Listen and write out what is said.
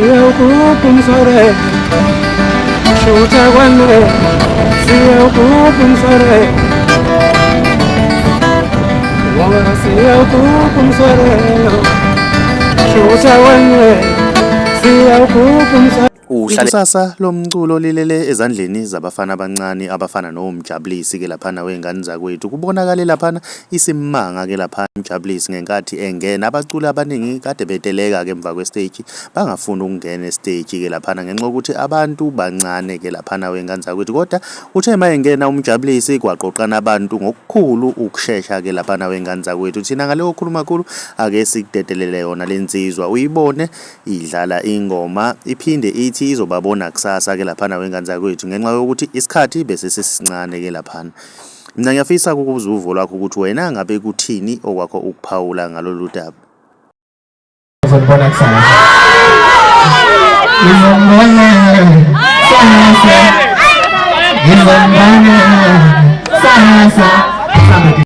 Siyawugubha umswere, shutha kwane, siyawugubha umswere, ngoba siyawugubha umswere, shutha kwane, siyawugubha umswere. Ikusasa lomculo lilele ezandleni zabafana abancane abafana noMjabulisi ke laphana wey'ngane zakwethu. Kubonakale laphana isimanga ke laphana uMjabulisi ngenkathi engena. Abaculi abaningi kade beteleka ke emva kwesteji bangafuni ukungena esteji ke laphana ngenxa yokuthi abantu bancane ke laphana wey'ngane zakwethu. Kodwa uthe uma engena uMjabulisi kwaqoqana abantu ngokukhulu ukushesha ke laphana wey'ngane zakwethu. Thina ngale kokukhuluma kakhulu ake sikudedelele yona le nsizwa uyibone idlala ingoma iphinde ithi izobabona kusasa ke laphana wengane zakwethu ngenxa yokuthi isikhathi bese sesincane ke laphana. Mina ngiyafisa ukuzwa uvo lwakho ukuthi wena ngabe kuthini okwakho ukuphawula ngalolu daba. Ngizonibona kusasa. Ngizonibona kusasa. Ngizonibona kusasa.